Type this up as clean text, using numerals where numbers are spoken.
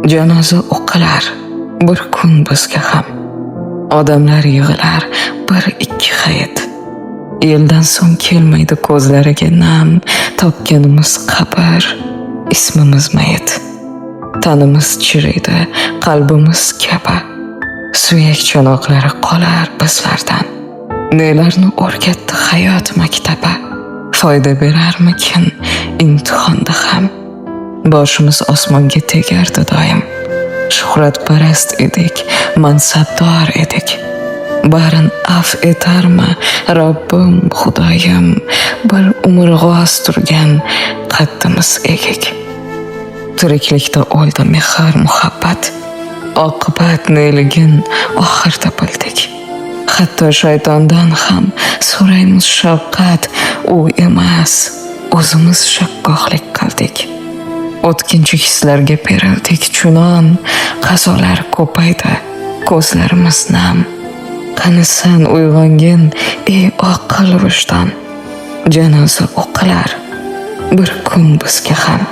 Janoza o'qilar bir kun bizga ham. Odamlar yig'ilar bir ikki hayit. Yildan so'ng kelmaydi ko'zlariga nam, topganimiz qabr, ismimiz mayit. Tanimiz chiriydi, qalbimiz kabi. Suyak chanoqlari qolar bizlardan. Nelarni o'rgatdi hayot maktabi? Foyda berarmikin imtihonda ham? Boshimiz osmonga tegardi doim. Shuhratparast edik, mansabdor edik. Barin af etarmi Robbim, Xudoyim, bir umr g'oz turgan qaddimiz egik. Tiriklikda o'ldi mehr, muhabbat. Oqibat neligin oxirda bildik. Hatto shaytondan ham so'raymiz shafqat, u emas, o'zimiz shakkohlik qildik. O'tkinchi hislarga berildik chunon, qazolar ko'paydi, ko'zlarimiz nam. Qanisan uyg'ongin, ey oqil vijdon. Janoza o'qilar bir kun bizga ham.